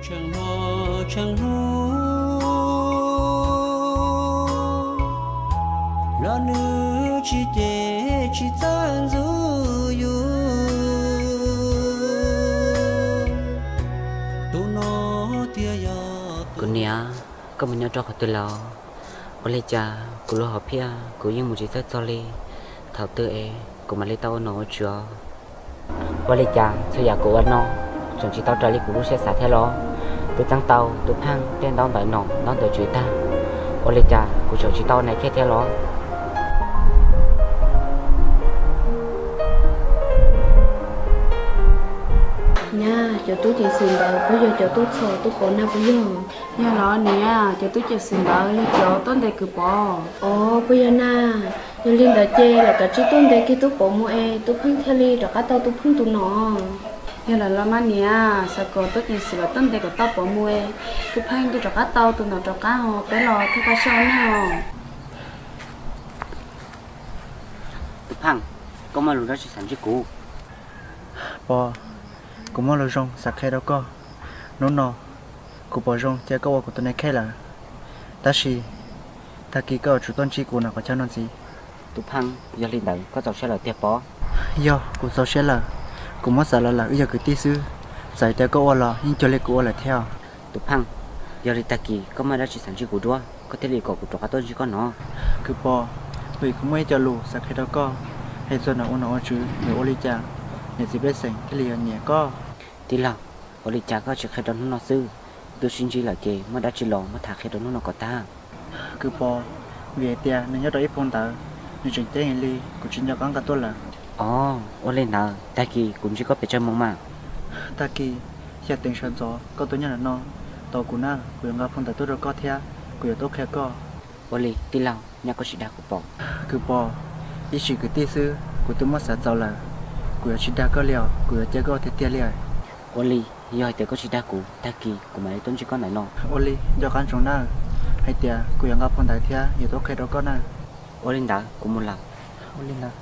Tseem hlob tseem hlub los nws tsis cem tsis txawj ntxub yus. Tus no thiaj yog kuv niam. Koj mus nyob rau qhov twg los? Ua li cas kuv lub hom phiaj kuv yeej mus tsis txawj txog li. Thaum twg es kuv mam li tau ua nom ua tswv os? Ua li cas txhua yam kuv ua no tseem tsis tau raws li kuv lub siab xav thiab los? Twb txeeb tau tus Pheej tej ntaub ntawv nom ntaub ntawv tswv tag, ua li cas kuv tseem tsis tau nais khej thiab los? Nyab, cov tub ceev xwm ntawd puas yog cov tub txhom tub pov na puas yog? Yog los niam, cov tub ceev xwm ntawd yog cov tuaj ntes kwv Pov. Os, puas yog na? Yog li ntawd ces lawv kav tsij tuaj ntes kiag tub Pov mus es tub Pheej thiaj li rov qab tau tub Pheej tus nom. Yog lawm los mas niam, xav kom tub ceev xwm lawv tuaj ntes kom tau Pov mus es tub Pheej thiaj rov qab tau tus nom rov qab os, peb los thiaj kaj siab ua neej os. Tub Pheej, koj muaj lus dab tsi xav ntsib kuv? Pov, kuv muaj lus zoo xav qhia rau koj. Hnub no kuv pom zoo cia koj ua kuv tus nais khej lawm, tab sis tag kis koj yuav tsum tuaj ntsib kuv nram qhov chaw no ntxiv. Tub Pheej, yog li ntawd koj txaus siab lawm tiag Pov? Yog, kuv txaus siab lawm. Kuv muab xav los lawm wb yog kwv tij xwb, txawm tias koj ua los yeej cuag li kuv ua lawm thiab. Tub Pheej, yog li tag kis koj muaj dab tsi xav ntsib kuv dua, koj thiaj li kom kuv rov qab tuaj ntsib koj no? Kwv Pov, vim kuv muaj ib co lus xav qhia rau koj, hais txog ntawm ua nom ua tswv yuav ua li cas niam txiv pej xeem thiaj li yuav nyiam koj. Tij laug, ua li cas koj tsis qhia rau hnub no xwb? Twb sib ntsib lawm ces muaj dab tsi los muab tham qhia rau hnub no kom tag. Kwv Pov, vim hais tias nws nyob rau ib phau ntawv, nws tseem ceeb heev li, kuv tsis nco qab nqa tuaj lawm. Os, ua li ntawd tag kis kuv ntsib koj pes tsawg moos mas? Tag kis xya teev sawv ntxov koj tuaj nyob ntawm no tos kuv na, kuv yuav nqa phau ntawv tuaj rau koj thiab kuv yuav tuaj qhia koj. Ua li tij laug, nyab koj tsis dag kuv Pov? Kwv Pov, ib sim kwv tij xwb kuv twb muab xav txaus lawm, kuv yuav tsis dag koj li os, kuv yuav cia koj tiag tiag li. Ua li, yog hais tias koj tsis dag kuv, tag kis kuv mam li tuaj ntsib koj ntawm no. Ua li, nco qab ntsoov nawb, hais tias kuv yuav nqa phau ntawv thiab yuav tuaj qhia rau koj nawb. Ua li ntawd kuv mus lawm. Ua li ntawd.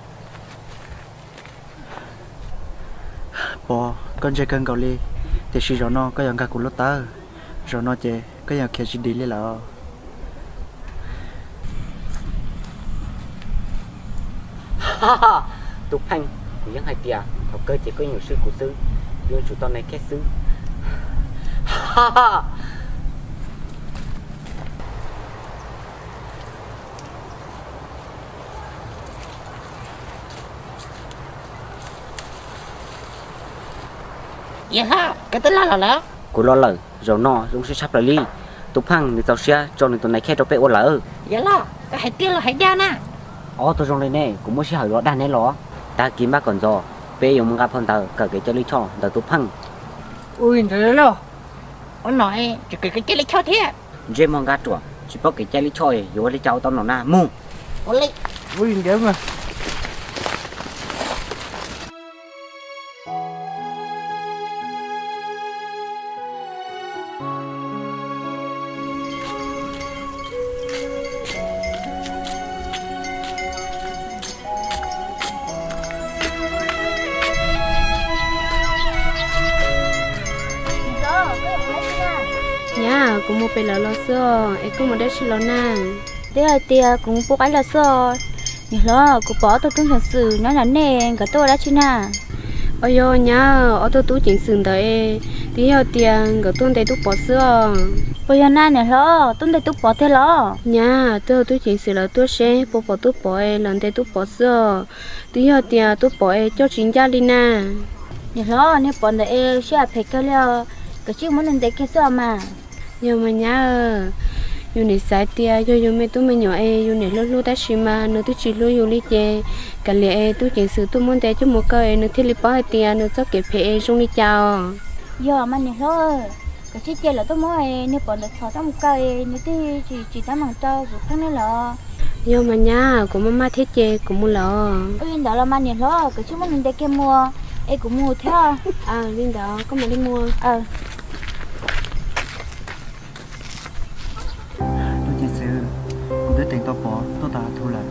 Pov, koj ntse kawg nkaus li, tiam sis zaum no koj yuav nkag kuv lub tawb, zaum no ces koj yuav khiav tsis dim li lawm. Tub Pheej, kuv yeej hais tias thaum kawg ces koj yuav swb kuv xwb, yuav tsum tau nais khej xwb. Yawg hlob, koj twb los lawm los? Kuv los lawm, zaum no zoo siab tshaj plaws li. Tub Pheej nws txaus siab tso nws tus nais khej rau peb ua lawm. Yawg hlob, koj hais tiag los hais dag na? Ob tug zoo li nej kuv muaj sij hawm los dag neb los? Tag kis npaj kom ntxov, peb yuav mus nqa phau ntawv kawm kev cai lij choj ntawm Tub Pheej. Ua li ntawd los? Ua nom tseem kawm kev cai lij choj thiab? Ntsej muag nqa ruam tsis paub kev cai lij choj yuav ua li cas ua tau nom na, mus. Ua li. Ua li ntawd mas. Nyab, kuv mus pem lawv los xwb os, es koj mus dab tsi los na? Twb hais tias kuv mus pub qaib los xwb os. Niam hlob, kuv pom ob tug tub ceev xwm nyob ntawm nej, nkawd tuaj ua dab tsi na? Os yog nyab, ob tug tub ceev xwm ntawd es twb yog tias nkawd tuaj ntes Tub Pov xwb os. Puas yog na niam hlob, tuaj ntes Tub Pov tiag los? Nyab, twb yog tub ceev xwm lawv tuaj seb puas pom Tub Pov es lawv ntes Tub Pov xwb os. Twb yog tias Tub Pov es coj tsis ncaj li na. Niam hlob, niag Pov ntawd es siab phem kawg li os, kav tsij muab nws ntes kiag xwb os mas. Yog mas nyab, yus nim xav tias yog yus me tub me nyuam es yus niam hlub hlub tab sis mas nws twb tsis hlub yus li ces kav liam es tub ceev xwm tuaj muab ntes coj mus kaw es nws thiaj li paub hais tias nws txoj kev phem es zoo li cas os. Yog mas niam hlob, kav tsij cia lawv tuaj muab niag Pov ntawd txhom coj mus kaw, nws twb tsis tsis tab meeg rau kuv pheej ne los. Yog mas nyab, kuv maj maj thiab ces kuv mus lawm. Ua li ntawd los mas niam hlob, kav tsij muab nws ntes kiag mus, es kuv mus thiab. Aw, li ntawd koj mam li mus. Tub ceev xwm, kuv twb teem tau Pov tuaj tom hav thuv lawm,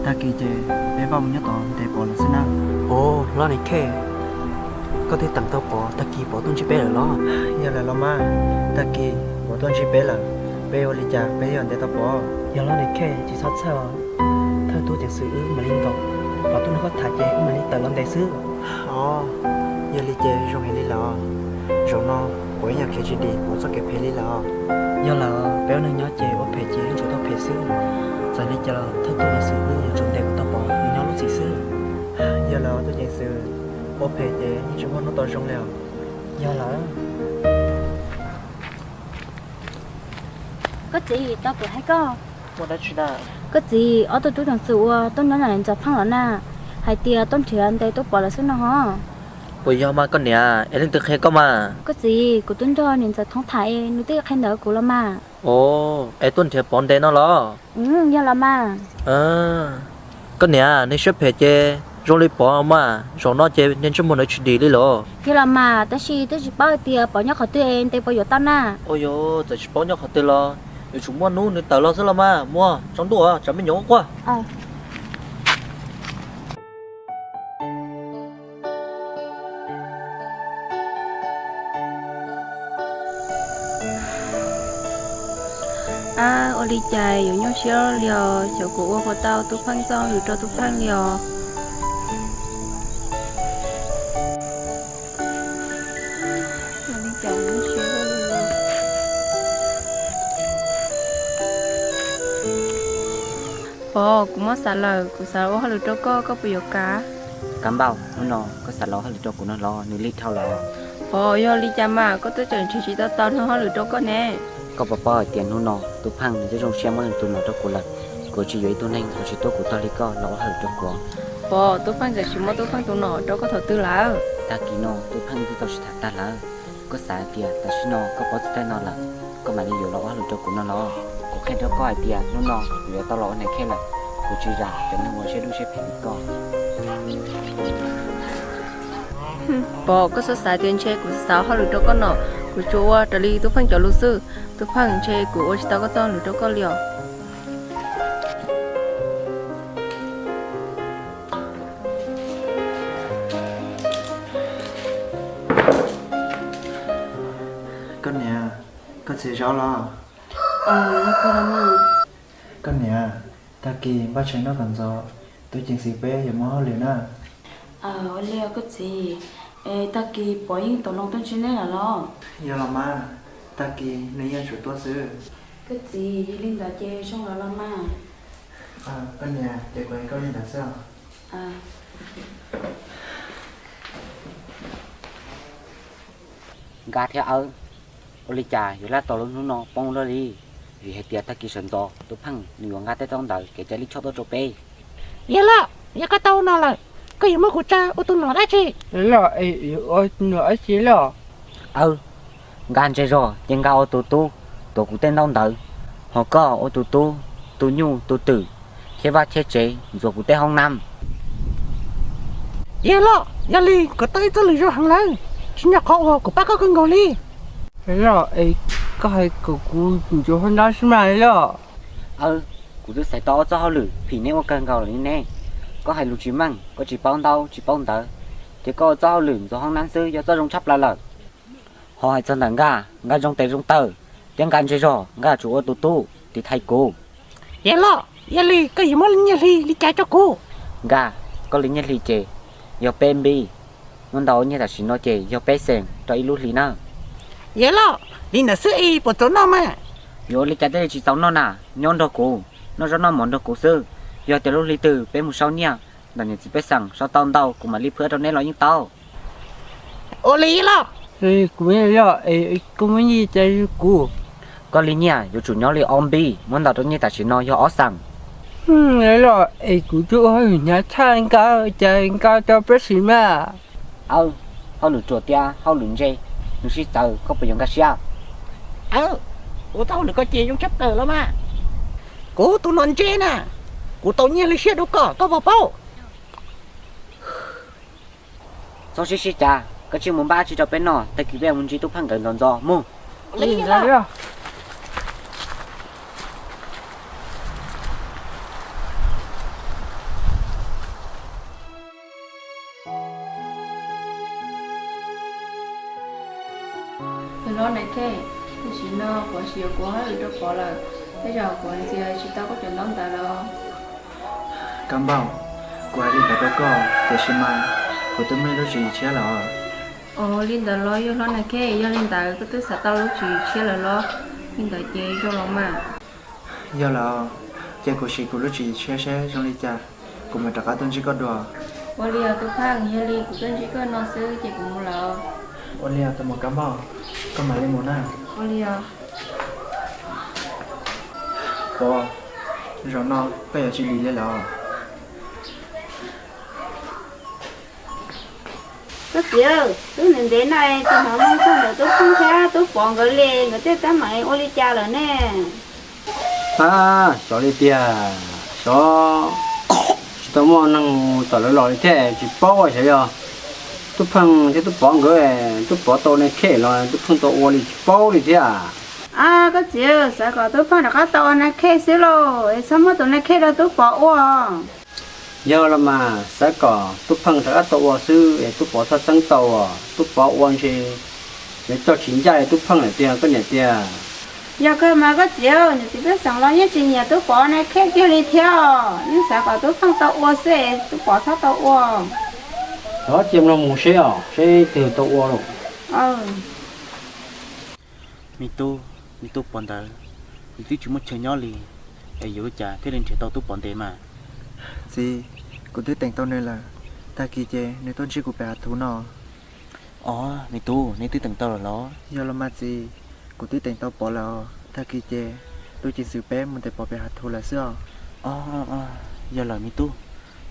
tag kis ces peb npaj mus nyob tod ntes Pov lawm xwb na. Ua, hlob Nais Khej, Koj twb teem tau Pov, tag kis Pov tuaj ntsib peb lawm los? Yog lawm los mas, tag kis Pov tuaj ntsib peb lawm, peb ua li cas peb thiaj ntes tau Pov? Yog los niam Khej, tsis txhob txhawj, thawj tub ceev xwm wb mam li nkaum, Pov tuaj nrog koj tham ces wb mam li tawm los ntes xwb. Os, yog li ces zoo heev li lawm. Zaum no kuv ib nyuag khiav tsis dim kuv txoj kev phem li lawm. Yog lawm, peb ua neeg nyob ces ua phem ces yeej tsum tau phem xwb. Txawm li cas los thawj tub ceev xwm wb yuav tsum ntes kom tau Pov nws nyob lub txim xwb. Yog lawm tub ceev xwm, ua phem ces yeej tsis muaj hnub tau zoo li os. Yog lawm. Koj txiv, tau kuv hais koj. Koj txiv, ob tug tub ceev xwm uas tuaj nyob ntawm niam ntxawm Pheej los na, hais tias tuaj nrhiav ntes tub Pov lawm xwb no hos. Puas yog mas koj niam, es leej twg qhia koj mas? Koj txiv, kuv twb nrog niam ntxawm Thoob tham es nws twb qhia ntawd kuv los mas. Os, es tuaj nrhiav Pov ntes no los? Yog los mas. Koj niam, neeg siab phem ces zoo li Pov mas, zaum no ces niag ntsej muag ntawd tsis dim li los? Yog los mas, tab sis twb tsis paub hais tias Pov nyob qhov twg es ntes puas yuav tau na. Ua yog txawm tsis paub nyob qhov twg los yuav tsum muaj hnub nws tawm los xwb los mas, muaj tsaus ntuj tsam me nyuam quaj. Ab, ua li cas yuav nyuaj siab li os, xyov kuv ua puas tau Tub Pheej txoj hauj lwm rau Tub Pheej li os. Pov, kuv muab xav lawm, kuv xav los ua hauj lwm rau koj, koj puas yuav kam? Kab Npauj, hnub no koj xav los ua hauj lwm rau kuv no los? Nws lig dhau lawm. Pov, yog li cas mas koj twb tseem nrhiav tsis tau tau neeg hauj lwm rau koj ne? Koj puas paub hais tias hnub no Tub Pheej nws twb zoo siab muab nws tus nom rau kuv lawm, kuv tsis yuav ib tug neeg uas tsis tuaj kuv tog li koj los ua hauj lwm rau kuv. Pov, Tub Pheej tseem tsis muab Tub Pheej tus nom rau koj thaum twg lawm? Tag kis no Tub Pheej twb tau sib tham tag lawm. Koj xav hais tias tam sim no koj paub txog tej no lawm, koj mam li yuav los ua hauj lwm rau kuv no los? Kuv qhia rau koj hais tias hnub no kuv yuav tau los ua niam Khej lawm, kuv tsis zam cov neeg uas siab dub siab phem li koj. Pov, koj xav xav tias ntshe kuv xav ua hauj lwm rau koj no, kuv tsuas ua raws li Tub Pheej cov lus xwb. Tub Pheej, ntshe kuv ua tsis tau koj txoj hauj lwm rau koj li os. Koj niam, koj txiv zaub los? Koj niam, tag kis npaj tshais noj kom ntxov, tub ceev xwm peb yuav mus hauj lwm na. Ua li koj txiv, es tag kis Pov yeej tau los tuaj ntsib neb lawm los? Yog los mas, tag kis nws yeej tsum tuaj xwb. Koj txiv, yog li ntawd ces zoo lawm los mas. Koj niam, ces kuv hais koj li ntawd xwb. Nkaj thiab Awb, ua li cas yuav laj tos lub hnub no poob luaj li? Vim hais tias tag kis sawv ntxov Tub Pheej nws yuav nqa tej zaub ntawd kev cai lij choj tuaj rau peb. Yog los, yog koj tau no lawm, koj yuav muab kuv tsa ua tus nom dab tsi? Los, yuav ua tus nom dab tsi los? Awb, nkaj ntse zog ces nkaj ua tus tub tuav kuv tej ntaub ntawv, ho koj ua tus tub tu nyuj tu twm, cheb vaj cheb tsev, ntxuav kuv tej hoob nab. Yog los, yog li kuv tau ib txoj lwm zoo heev lawm, tsis nyog qhov uas kuv pab koj kawg nkaus li. Los, es koj hais kom kuv ntxuav hoob nab xwb mas los? Awb, kuv twb xaiv tau ob txoj hauj lwm phim neb ua kawg nkaus li ne. Koj hais lus tsis meej, koj tsis paub ntaub tsis paub ntawv, ces koj ua txoj hauj lwm ntxuav hoob nab xwb yog txoj zoo tshaj plaws lawm. Ho hais txog ntawm nkaj, nkaj zoo tes zoo taw, thiab nkaj ntse zog, nkaj tsum ua tus tub tiv thaiv kuv. Yog los, yog li koj yuav muab nyiaj hli li cas rau kuv? Nkaj, koj li nyiaj hli ces yog peb npib. Muab ntau nyiaj tam sim no ces yog peb xees rau ib lub hli na. Yog los, li ntawd xwb es puas txaus noj mas? Yuav ua li cas thiaj li tsis txaus noj na? Nyob nrog kuv, noj zaub noj mov nrog kuv xwb. Yog tias lub hli twg peb mus sau nyiaj ntawm niam txiv pej xeem sau tau ntau kuv mam li phwb rau neb los yeej tau. Ua li los? Kuv, koj muab nyiaj cas rau kuv? Koj li nyiaj yuav tsum nyob li ob npib, muab ntau rau nyiaj tam sim no yog ob xees. Los es kuv twb ua hauj lwm hnyav tshaj nkawd, cas nkawd tso peb siv mas. Aw, hauj lwm ruam tias hauj lwm ntse, nws sib txawv koj puas yuav nkag siab? Aw, kuv txoj hauj lwm koj ces zoo tshaj plaws los mas. Kuv tus nom ntse na, kuv tau nyiaj li siab dua koj, koj puas paub? Txhob sib sib cav, koj tsij mus npaj dab tsi rau peb noj, tag kis peb mus ntsib tub Pheej nkawd ntxov ntxov mus. Tam sim no Pov tsis yuav kuv hauj lwm rau Pov lawm, tej zaum Pov ntxias tsis tau koj cov ntaub ntawv lawm. Kab Npauj, kuv hais li ntawd rau koj, tiam sis mas kuv twb muaj lub tswv yim tshiab lawm. Ua li ntawd los yog hlob Nag Khej, yog li ntawd koj twb xav tau lub tswv yim tshiab lawm los? Li ntawd ces zoo los mas. Yog lawm, ces kuv siv kuv lub tswv yim tshiab seb zoo li cas, kuv mam rov qab tuaj ntsib koj dua. Ua li os tus pheej, yog li kuv tuaj ntsib koj no xwb ces kuv mus lawm. Ua li os tus muam Kab Npauj, koj mam li mus na. Ua li os. Pov, zaum no koj yuav tsis dim li lawm. Koj txiv, twb ntev ntev no tsis hnov moo txog ntawm tub pheej thiab tub Pov nkawd li, nkawd tej teeb meem ua li cas lawm ne? A, xyov li tiag, xyov tsis tau muaj neeg tom lawv los li thiab tsis paub, xyov yog tub pheej thiab tub Pov nkawd, tub Pov tau Nag Khej los tub pheej tau ua li tsis paub li thiab. A, koj txiv, xav kom tub pheej rov qab tau ua Nag Khej xwb lauj, es txhob muab tus Nag Khej rau tub Pov ua. Yog los mas, xav kom tub pheej rov qab tau ua xwb es tub Pov txhob txeeb tau, tub Pov ua ntshe yuav coj tsis ncaj li tub pheej lawm tiag koj niam tiag. Yog kawg mas koj txiv, niam txiv peb xeem los yeej tsis nyiam tub Pov Nag Khej kiag li thiab os, yeej xav kom tub pheej tau ua xwb es tub Pov txhob tau ua. Thov cia mloog mus seb os, seb twg tau ua lauj. Me tub, me tub Pov ntawd, nws twb tsis muaj chaw nyob li, es yuav ua cas thiaj li nrhiav tau tub Pov ntev mas? Txiv, kuv twb teem tau nws lawm, tag kis ces nws tuaj ntsib kuv pem hav thuv no. Os, me tub, nej twb teem tau lawm los? Yog los mas txiv, kuv twb teem tau Pov lawm os, tag kis ces tus ceev xwm peb mus ntes Pov pem hav thuv lawm xwb os. Os, yog lawm me tub,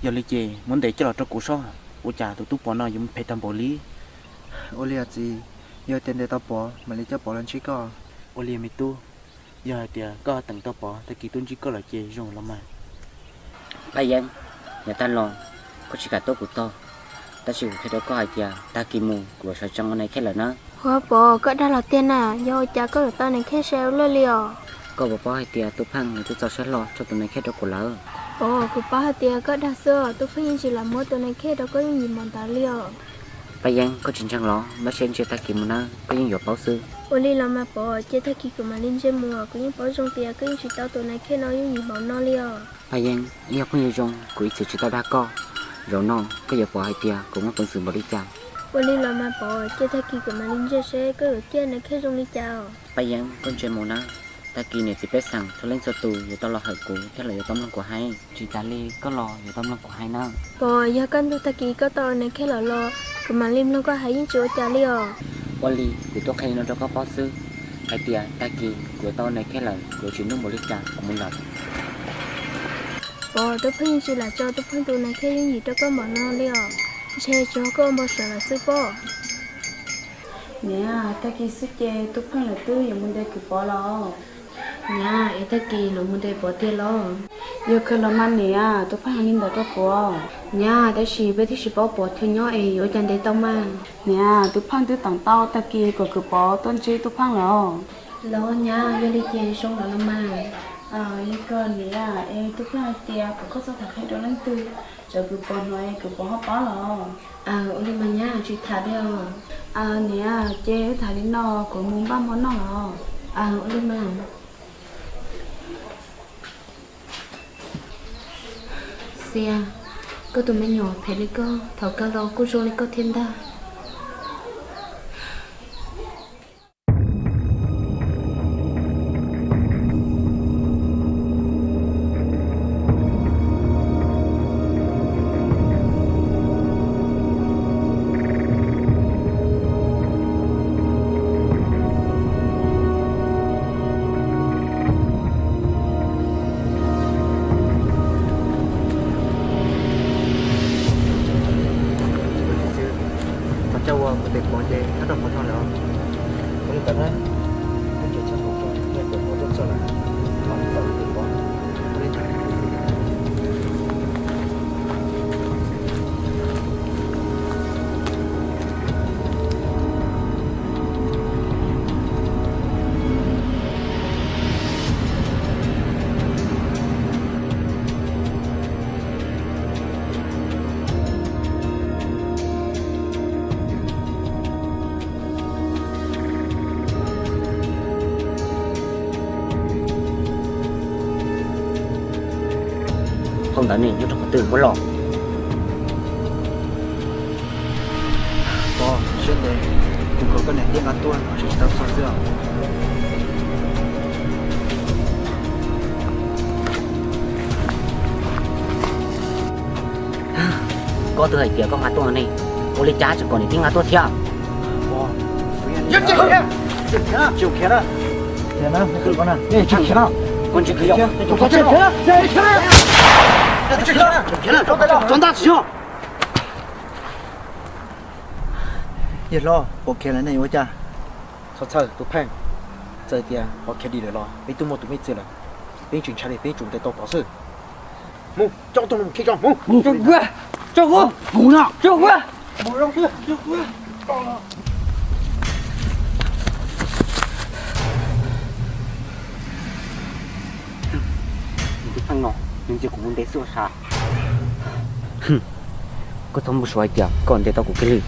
yog li ces muab ntes coj los rau kuv saib, ua cas tus tub Pov no yuav mus phem tag npaum li. Ua li os txiv, yog tias ntes tau Pov mam li coj Pov los ntsib koj. Ua li me tub, yog hais tias koj teem tau Pov tag kis tuaj ntsib koj lawm ces zoo los mas. Paj Yeeb, yav tag los koj tsis kam tuaj kuv tog, tab sis kuv qhia rau koj hais tias tag kis mus kuv yuav sawv tsees ua Nag Khej lawm na. Ua Pov, koj dag los tiag na, yog ua cas koj yuav tau Nag Khej sai ua luaj li os? Koj puas paub hais tias Tub Pheej nws twb txo siab hlo tso tus Nag Khej rau kuv lawm. Pov, kuv paub hais tias koj dag xwb, Tub Pheej yeej tsis lam muab tus Nag Khej rau koj yooj yim npaum ntawd li os. Paj Yeeb, koj tsis ntseeg los? Npaj siab ntsia tag kis mus na, koj yeej yuav paub xwb. Ua li los mas Pov, ces tag kis kuv mam li ntsia mus, kuv yeej paub zoo tias koj yeej tsis tau tus Nag Khej no yooj yim npaum no li os. Paj Yeeb, wb yog phooj ywg zoo, kuv ib txwm tsis tau dag koj. Zaum no koj yuav pom hais tias kuv muaj peev xwm npaum li cas. Ua li los mas Pov, ces tag kis kuv mam li ntsia seb koj yuav ciaj Nag Khej zoo li cas os. Paj Yeeb, koj ntsia mus na, tag kis niam txiv pej xeem txhua leej txhua tus yuav tau los hawm kuv thiab lawv yuav tau mloog kuv hais. Tsis tas li koj los yuav tau mloog kuv hais na. Pov, yog koj ntuj tag kis koj tau Nag Khej lawm los kuv mam li mloog koj hais yeej tsis ua cas li os. Ua li kuv tuaj qhia li no rau koj paub xwb, hais tias tag kis kuv yuav tau Nag Khej lawm, kuv yuav tsis hnub npaum li cas kuv mus lawm. Pov, Tub Pheej yeej tsis lam tso Tub Pheej tus Nag Khej yooj yim rau koj npaum no li os, ntshe tsuas yog koj ua npau suav lawm xwb pob. Niam, tag kis xwb ces Tub Pheej lawv twb yuav mus ntes kuv Pov los. Niam, es tag kis lawv mus ntes Pov tiag los? Yog kawg los mas niam, Tub Pheej hais li ntawd rau kuv. Niam, tab sis peb twb tsis paub Pov chaw nyob es yuav ua cas ntes tau mas. Niam, Tub Pheej twb teem tau tag kis kom kuv Pov tuaj ntsib Tub Pheej lawm. Los niam, yog li ces zoo lawm los mas. Yog kawg niam, es Tub Pheej hais tias kom koj txhob tham qhia rau leej twg, tsam kuv Pov hnov es kuv Pov ho paub los. Ua li mas niam, tsis tham li os. Niam, ces wb tham li no, kuv mus npaj hmo noj los. Ua li mas. Xia, koj tus me nyuam phem li koj thaum kawg los kuj zoo li koj thiab ntag. Tau ntawd ne, nyob rau qhov twg muab los? Pov, siab ntev, kuv kom koj niam thiab nqa tuaj tsis tau txog xwb os. Koj twb hais tias koj nqa tuaj ne, ua li cas tseem kom niam thiab nqa tuaj thiab? Yawg hlob, pom khiav lawm ne, yuav ua cas? Txhob txhawj tus Pheej, txawm tias pom khiav dim lawm los peb twb muaj tus me txwv lawm, peb tseem ntshai li peb tsum ntes tau pov xwb. Mus, coj tus no mus khi tso mus. Tso kuv, tso kuv, tso kuv. Tus Pheej no, nws ntxias kuv mus ntes xwb ua cas? Koj txhob npau suav hais tias koj ntes tau kuv kiag li.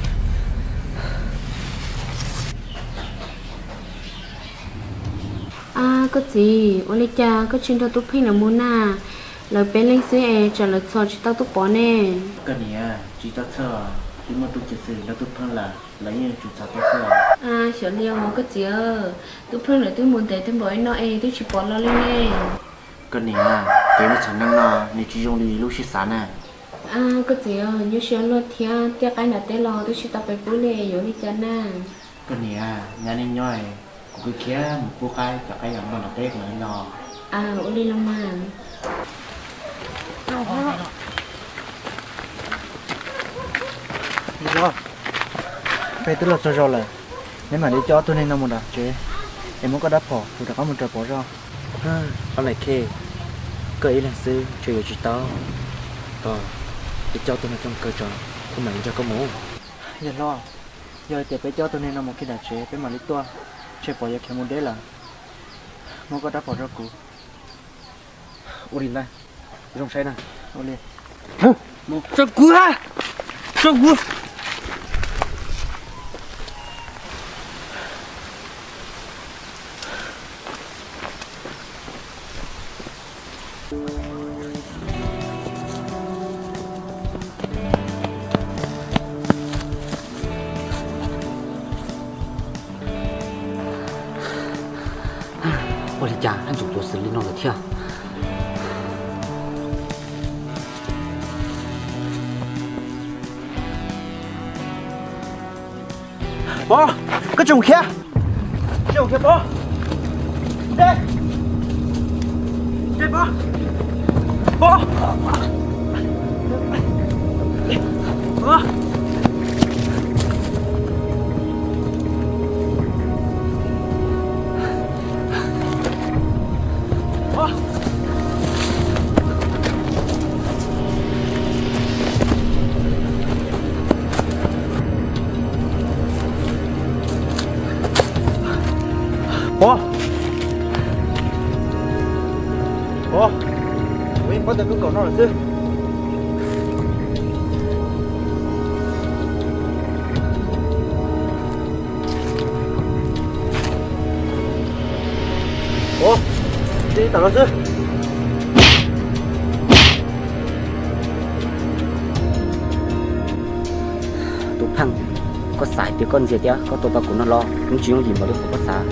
Koj txiv, ua li cas koj tsis nrog tub Pheej lawv mus na? Lawv peb leeg xwb es tsam lawv txhom tsis tau tub Pov ne. Koj niam, tsis txhob txhawj, twb muaj tus ceev xwm nrog tub Pheej lawm, lawv yeej yuav tsum txhom tau xwb. Xyov li os koj txiv, tub Pheej lawv twb mus ntev tag npaum li no es twb tsis pom los li ne. Koj niam, kev mus txhom neeg no nws tsis zoo li lub siab xav na. Koj txiv, nyuaj siab luaj thiab, tiaj qaib nram teb los twb tsis tau pes pub li, yuav li cas na? Koj niam, nyab nej nyob, kuv khiav mus pub qaib cov qaib yam npog nram teb kom los. Ua li los mas. Peb twb los txog zos lawm, neb mam li coj ob tug neeg no mus nram tsev, es muab koj rab phom kuv rov qab mus raws Pov zog. Ob leeg khej, koj ib leeg xwb tseem yuav tsis tau, tos peb coj ob tug neeg coj mus kaw tso, kuv mam li nrog koj mus. Yawg hlob, yog hais tias peb coj ob tug neeg no mus khi nram tsev peb mam li tuaj, ntshe Pov yuav khiav mus deb lawm. Muab koj rab phom rau kuv. Ua li ntag, zoo saib na. Ua li. Tso kuv ha, tso kuv. Ua li cas haj tseem tuag xws li no lawm thiab? Pov, koj tsis mus khiav, tsis mus khiav Pov. Pov, Pov, Pov. Pov, Pov, kuv yeej paub tias koj kaum no lawm xwb. Ua, tsis tas no xwb. Tus Pheej, koj xav hais tias koj ntxias thiab koj tua tau kuv no los? Kuv tsis yooj yim npaum li qhov koj xav.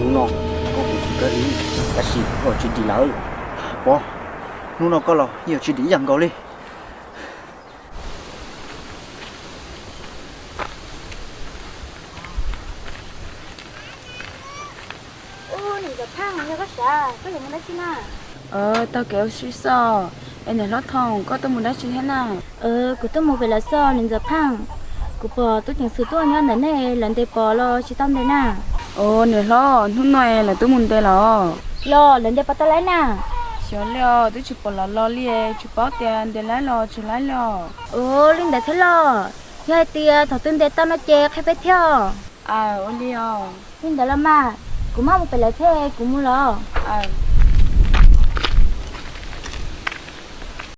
Hnub no koj kuv txwv kawg li, tab sis koj tsis dim lawm. Pov, hnub no koj los yeej yuav tsis dim ib yam nkaus li. Ub, niam Ntxawm Pheej, yog koj sav, koj yuav mus dab tsi na? Taug kev ua si xwb. Es niam hlob Thoom, koj tuaj mus dab tsi thiab na? Kuv tuaj mus pem lawv xwb niam Ntxawm Pheej. Kuv pom tub ceev xwm tuaj nyob ntawm nej, lawv ntes Pov los tsis tau ntes na. Os, niam hlob, hnub no lawv twb mus ntes los? Los lawv ntes puas tau laib na? Xyov li os, twb tsis pom los los li, tsis paub tias ntes laib los tsis laib li os. Ua li ntawd thiab los? Yog hais tias thaum twg ntes tau no ces qhia peb thiab. Aw, ua li os. Li ntawd los mas, kuv maj mus pem lawv thiab, kuv mus los. Aw.